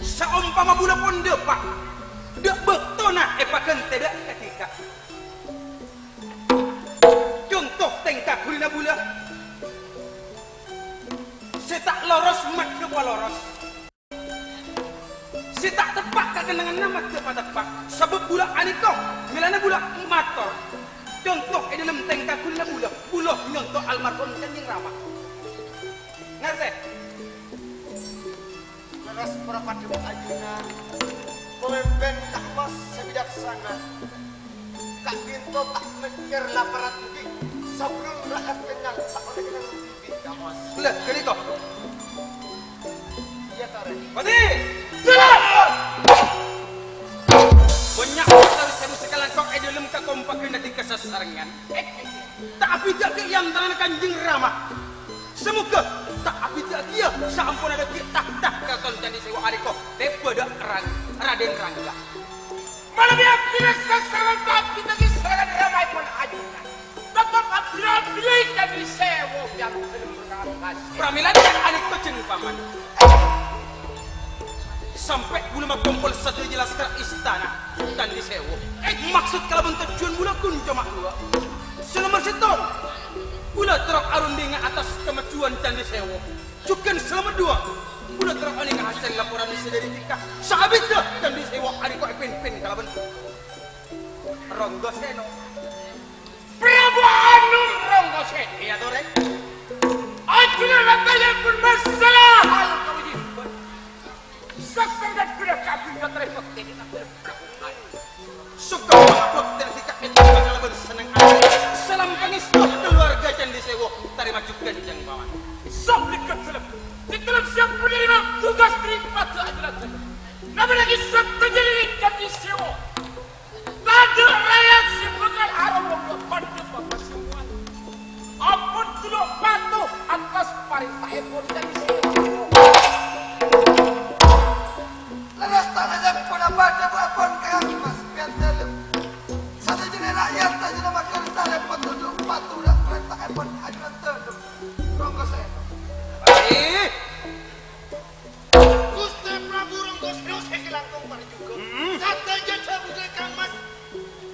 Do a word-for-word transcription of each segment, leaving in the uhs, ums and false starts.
Saompama bulâ pon dâpa', dâ' bâktona èpaghântè dâ' kadhika. Conto tèngka ghulina bulâ. Sè ta' loros maddhâ paloros. Sè ta' teppa' ka kennengnganna maddhâ pateppa'. Sabâb bulâ anèka mèlana bulâ mator. Conto è dhâlem tèngka ghulina bulâ, bulâ nyonto almarhum Kanjeng Rama. Ngartè? Lerres para padâ ajunan, pamimpin Ka' Mas sè bijaksana. Ka'dinto ta' mèkkèr laparan dhibi', sabellun ra'yat kennyang ta' ollè kennyang dhibi', Ka' Mas. Lah, ghânèka. Iyâ, Torè. Pati! Jalan! Bânnya' motor sèbu sakalangkong è dhâlem kakompaghân adi kasasarengngan. Ta' abhidhâ'âghi è antarana Kanjeng Rama. Samoghâ ta' abhidhâ'âghiyâ saamponna dhâggi' takhta Karaton Candhi Sèwo arèko tèbâ dâ' Rang-, Raden Rangga. Manabi abdhina sasarengngan ta' abhidhâ'âghi salanjhângnga ramaèpon ajunan. Teptep abdhina abdhina Candhi Sèwo biar Pramèla dhâ' anèko jhâng Paman. Sampè' bulâ makompol sadhâjâ laskar istana Candhi Sèwo. Maksod kalabân tojjhuwân bulâ ghun coma duwâ'. Sè nomer sèttong, bulâ terro arundhingnga attas kamajjuwân Candhi Sèwo. Jhughân sè nomer duwâ', bulâ terro onènga hasèl laporan sè dhâri dhika. Saabiddhâ Candhi Sèwo arèko èpimpin kalabân Ronggo Seno. Prabu Anom Ronggo Seno. Iyâ, Torè. Ajunan rataèpon masalah hal kawâjibhân. Saserrèna bulâ kabhi katarèbhâktè ka Prabu Anom. Sokka pangapottèn dhika èterrima kalabân senneng atè. Salam pangèsto kalowarga Candhi Sèwo, tarèma jhughân jhâng Paman. Sab dhika salam. Dhika salam siap menerima tugas daripada ajunan. Napa lagi sadhâjâ dhâri Candhi Sèwo. Tadâ' ra'yat sè bhâkal aromong ka pandhâ papasemmowan. Ampon tunduk patuh attas parènta'èpon Candhi Sèwo. Lerres ta' lerres ponapa dhâbuèpon Ka' Mas Piantèlem. Sadhâjâna ra'yat sadhâjâna makan sarè patunduk patuh dâ' parènta'èpon ajunan tandhem. Ronggo Seno. Baik. Ghustè Prabu Ronggo Seno sè kalangkong parjhughân. Mm-mm. Sadhâjâ dhâbuna Ka' Mas.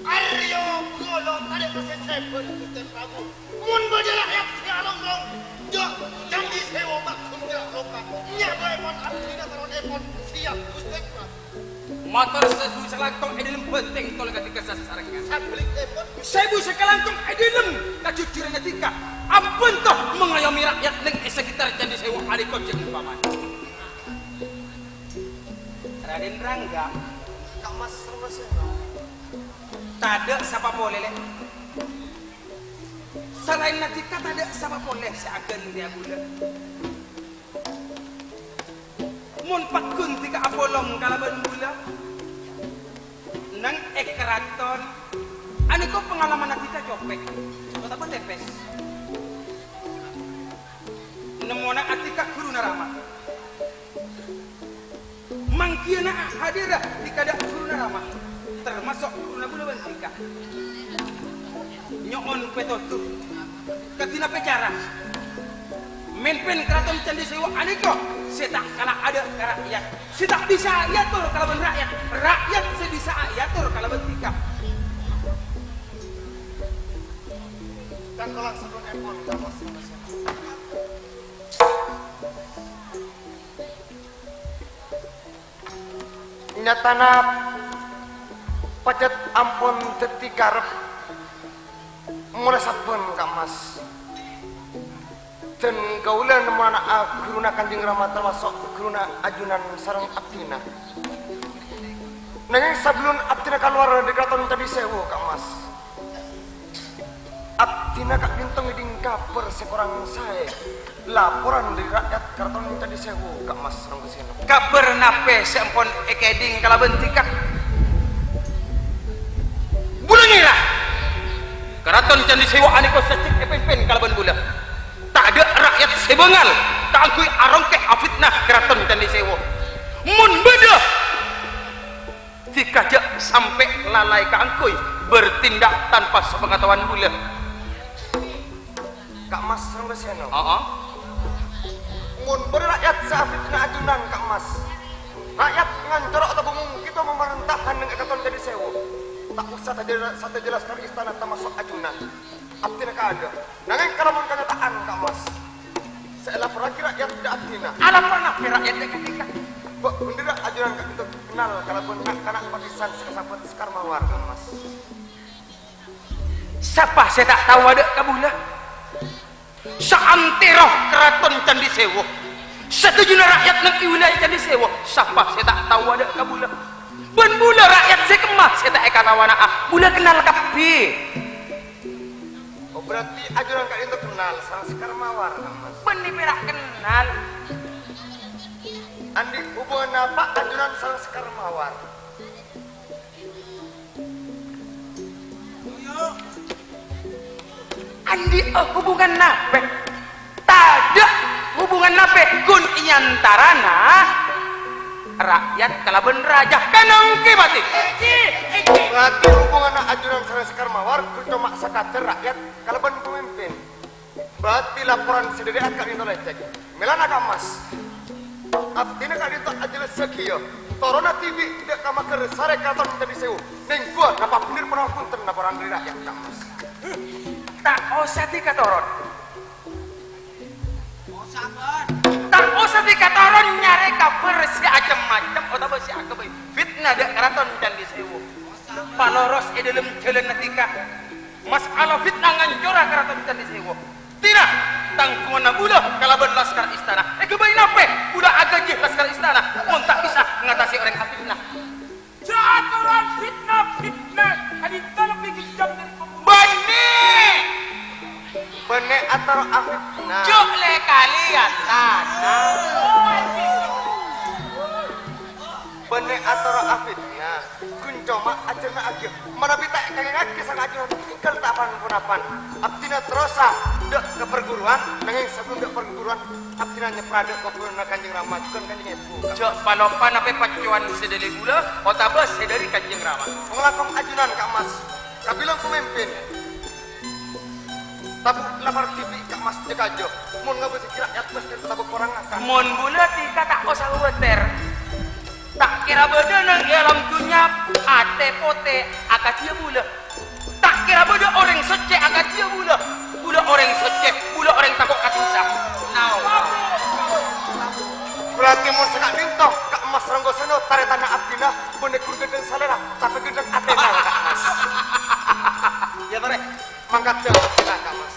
Arèya ghulâ tadâ' sè sèbâ, Ghustè Prabu. Mon bâdâ ra'yat sè aromong, jhâ' Candhi Sèwo maghun jhâ' loka. Nyabâèpon abdhina taronèpon siap, Ghustè Prabu. Mator sè sèbu sakalangkong è dhâlem bhântèng tol kadhi kasasarengngan. Sabhâligghâèpon. Sèbu sakalangkong è dhâlem kajhujhurânna dhika. Ampon to mangayomi ra'yat neng è sakitar Candhi Sèwo alèko jhâng Paman. Raden Rangga. Ka' Mas Ronggo Seno. Tadâ' sapa polè, Lè'. Salaènna dhika tadâ' sapa polè sè aghântèya bulâ. Mon pagghun dhika apolong kalabân bulâ, neng è karaton, anèko pangalamanna dhika copèk, otabâ tèpès. Nemmona dhika ghuruna Rama. Manggiyâna hadira dhika dâ' ghuruna Rama, tamaso' ghuruna bulâ bân dhika. Nyo'on pètodhu, kadhi napè cara mèmpèn Karaton Candhi Sèwo anèko sè ta' kala adâ' ka ra'yat, sè ta' bisa èator kalabân ra'yat, ra'yat sè bisa èator kalabân dhika. Kanggo langsakonèpon, Ka' Mas. Nyatana pajhât ampon dhâddhi karep molaè sabbhân, Ka' Mas. Dân kaulâ nemmo ana' ghuruna Kanjeng Rama, tamaso' ghuruna ajunan sareng abdhina. Nangèng sabellun abdhina kalowar dhâri Karaton Candhi Sèwo, Ka' Mas. Abdhina ka'dinto ngèdhing kabhâr sè korang saè, laporan dhâri ra'yat Karaton Candhi Sèwo, Ka' Mas Ronggo Seno. Kabhâr napè sè ampon èkaèdhing kalabân dhika? Bulâ ngèra! Karaton Candhi Sèwo anèko sajjheg èpèmpèn kalabân bulâ. Tadâ' ra'yat sè bângal kaangghuy arongkè afitna Karaton Candhi Sèwo. Mon bâdâ, dhika jhâ' sampè' lalai kaangghuy bertindak tanpa sepengetahuan bulâ. Ka' Mas Ronggo Seno. Heeh. Mon bâdâ ra'yat sè afitna ajunan, Ka' Mas, Ra'yat ngancor otabâ mongkèdhâ mamarènta neng è Keraton Candi Sèwu. Ta' osa sadhâjâ, sadhâjâ laskar istana tamaso' ajunan. Abdhina kaadâ'. Nangèng kalabân kanyata'an, Ka' Mas, sè èlaporraghi ra'yat dâ' abdhina. Alapor napè ra'yat dâ' ghânèka? Bâ', bhendherrâ ajunan ka'dinto kennal kalabân na'-kana' papisan sè kasabât Sekar Mawar, Ka' Mas. Sapa sè ta' tao adâ' ka bulâ? Saantèro Keraton Candi Sèwu, sadhâjâna ra'yat neng è wilayah Candi Sèwu, sapa sè ta' tao adâ' ka bulâ? Bân bulâ ra'yat sè kemma sè ta' èkataowana'a, bulâ kennal kabbhi. Oh, berarti ajunan ka'dinto kennal sareng Sekar Mawar, Ka' Mas? Bânnè pèra' kennal. Andi' hubungan apa ajunan sareng Sekar Mawar? Andi' hubungan napè? Tadâ' hubungan napè ghun è antarana ra'yat kalabân rajâ. Kanangkè, Pati? Berarti hubunganna ajunan sareng Sekar Mawar ghun coma sakadâr ra'yat kalabân pamimpin. Berarti laporan sè dâri ka'dinto lècèk. Mèlana, Ka' Mas, abdhina ka'dinto ajhellassaghiyâ. Toronna dhibi' dâ' ka Maghârsarè Keraton Candi Sèwu. Nèngghâ napa bhendher ponapa bhunten laporan dâri ra'yat, Ka' Mas? Ta' osa dhika toron. Ta' osa dhika toron nyarè kabhâr sè cem-macem otabâ sè aghâbây fitna dâ' Keraton Candi Sèwu. Paloros è dhâlem jhâlânna dhika. Mas'ala fitna ngancora Keraton Candi Sèwu. Tina, tangghunganna bulâ kalabân laskar istana. Èghâbây napè bulâ aghâji laskar istana mon ta' bisa ngatasè orèng afitna? Jhâ' atoran fitna-fitna, ka'dinto lebbi kejam dâri pembunuh. Bânnè! Bânnè atoro' afitna. Jhâ' lè-kalèyan, Tan. Bânnè atoro' afitna. Ghun coma ajhârna'aghiyâ. Manabi ta' èkangèngaghi sareng ajunan, èngghâl ta' pan-ponapan. Abdhina terrosa dâ' ka perguruan, nangèng sabellunna dâ' perguruan, abdhina nyèpra dâ' kobhurânna Kanjeng Rama, jhughân Kanjeng Èbhu. Jhâ' palopa napè paccowan sè dâri bulâ, otabâ sè dâri Kanjeng Rama. Panglangkong ajunan, Ka' Mas. Kabilang pamimpin. Tabu' lapar dhibi', Ka' Mas, jhâ' kajâ. Mon ngabâsaghi ra'yat, Mas, kan tabu' korang akan. Mon bulâ dhika ta' osa kobâtèr. Ta' kèra bâdâ neng è alam dhunnya atè potè akadhiyâ bulâ. Ta' kèra bâdâ orèng soccè akadhiyâ bulâ. Bulâ orèng soccè, bulâ orèng tako' ka dhusa. Naon? Berarti mon saka'dinto, Ka' Mas Ronggo Seno, tarètanna abdhina, bânnè ghun ghândhâng salèra, tapè ghândhâng atèna, Ka' Mas. Iyâ, torè. Mangkat, Jang. Silakan, Mas.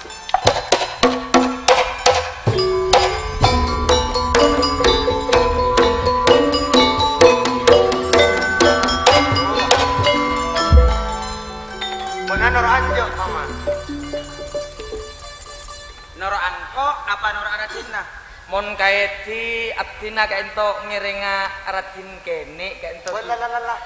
Bâ'na noro' anjâ', Paman. Noro' engko' apa noro' raddhinna? Mon kaèdhi abdhina ka'dinto ngèrènga raddhin kènè' ka'dinto. Wah, la, la, la, la.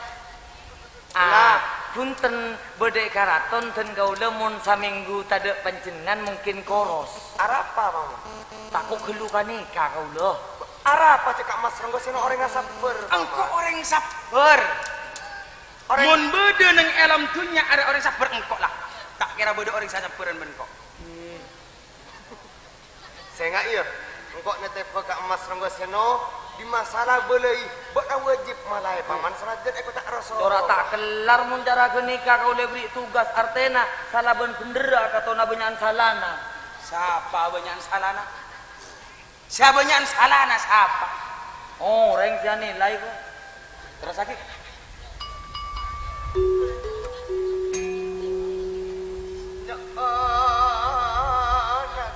Ah, bhunten, bâdâ è karaton dân kaulâ mon samènggu tadâ' panjhennengngan mungkin koros. Arapa, Paman? Tako' ghâllu panèka kaulâ. Arapa cè' Ka' Mas Ronggo Seno orèngnga sabbhâr, Paman? Engko' orèng sabbhâr. Orèng... Mon bâdâ neng è alam dhunnya arè orèng sabbhâr engko' la. Ta' kèra bâdâ orèng sasabbhârân bân engko'. Sènga' iyâ, engko' nètèbhâ Ka' Mas Ronggo Seno, dimma sala bâlâi, bâ'na wâjib malaè Paman sanajjhân èkoca' rasul. Cora' ta' kellar mon cara ghânèka kaulâ èberri' tugas artèna sala bân bhendherra katona bânnya'an salana. Sapa bânnya'an salana? Sè abânnya'an salana sapa? Orèng sè anilai, ko'. Terrossaghi. Nyo'ona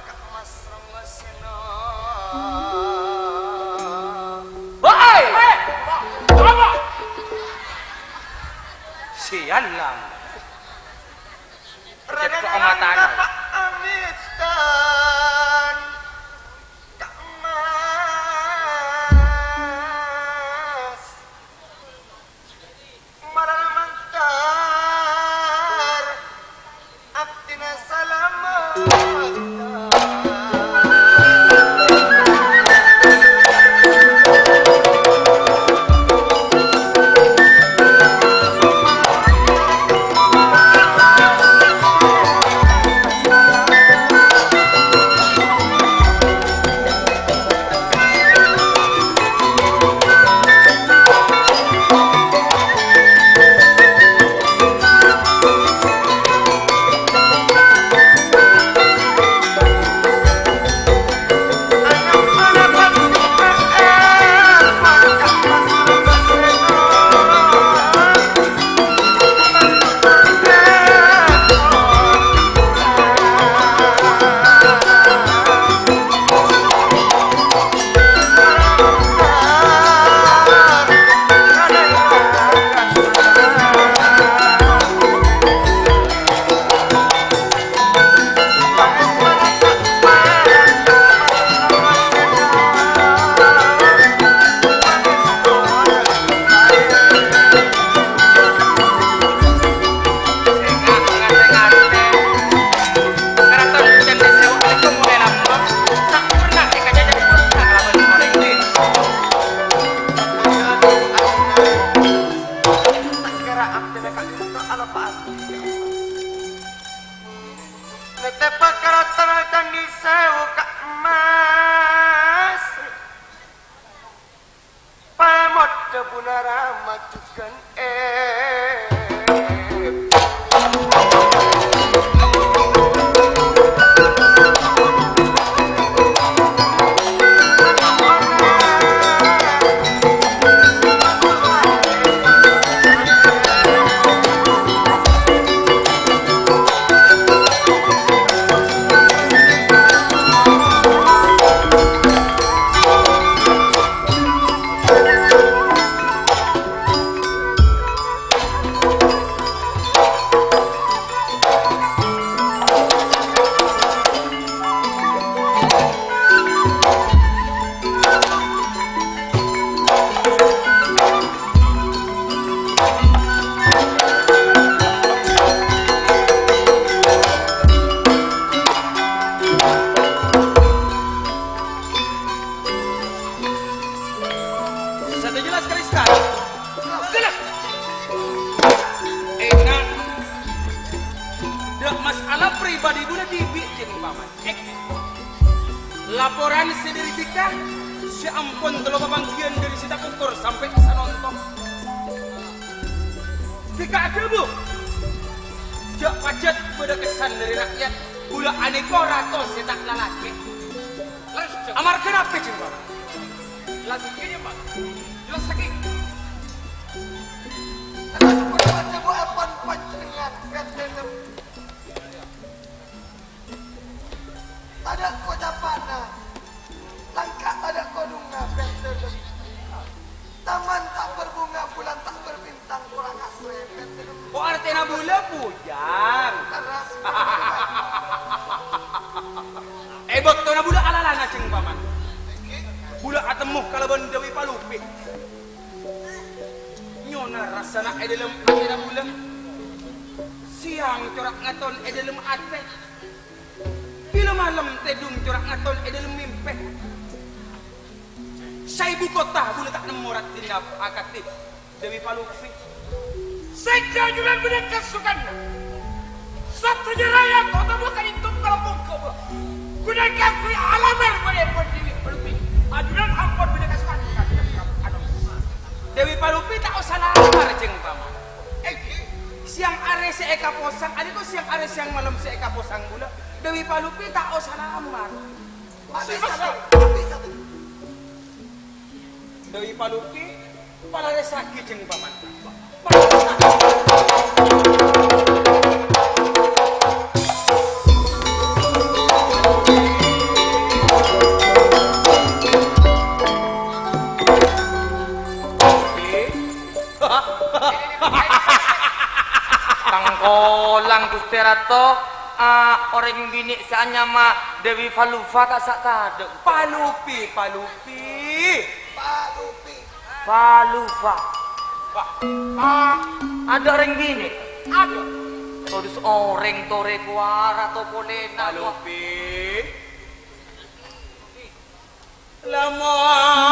Ka' Mas Ronggo Seno. Woi! Apa? Sialan. Cek kok matana. Amitan. Ka' Mas. Marana mantar abdina salamet. Punara majukan, eh. Sadhâjâ jelas, Kalistan? Jelas. Enga'. Dâ' masalah pribadi bulâ dhibi', Cing Paman. Eh. Laporan sè dâri Dika, sè ampon tello papangghiyân dâri sè tapokor sampè' sanonto. Dika adhâbu, jhâ' pajhât bâdâ kessan dâri ra'yat, bulâ anèko rato sè ta' lalakè'. Amarga napa, Cing Paman? Laju kene, Pak. Jelasake. Karena seperti wajah buatan panjenengan, kan, dalam. Tadâ' kocapanna, langka' tadâ' kodhungnga, kan, dalam. Taman ta' berbunga, bulan ta' berbintang, kurang asrè, kan, dalam. Kok artèna bulâ, Bujang? Keras. È bâktona bulâ alalana, Cing Paman, bulâ atemmo kalabân Dewi Palupi. Nyona rassana è dâlem atèna bulâ. Sèyang cora' ngaton è dâlem atè. Bilâ malem tèdung cora' ngaton è dâlem mèmpè. Saèbu kottha bulâ ta' nemmo raddhinna akadhi Dewi Palupi. Sèngghâ ajunan bâdâ kasukanna. Sadhâjâ ra'yat otabâ ka'dinto kalabân kaulâ. Ghun kaangghuy alamar bâdâ Dewi Palupi. Ajunan ampon bâdâ kasukan. Anu. Dewi Palupi ta' osa lamar, Cing Paman. Èngghi. Sèyang arè sè èkaposang, anèko sèyang arè sèyang malem sè èkaposang bulâ. Dewi Palupi ta' osa lamar. Dewi Palupi, palarèssaghi, Cing Paman. Palarèssaghi. Tangkolang, Ghustè Rato, a, orèng binè' sè anyama Dewi Falufa ta' sa' tadâ'. Palupi, Palupi. Palupi. Falufa. Wah, a, adâ' orèng binè'. Adâ'. Todus orèng torè kowara to polèna. Palupi. Lamon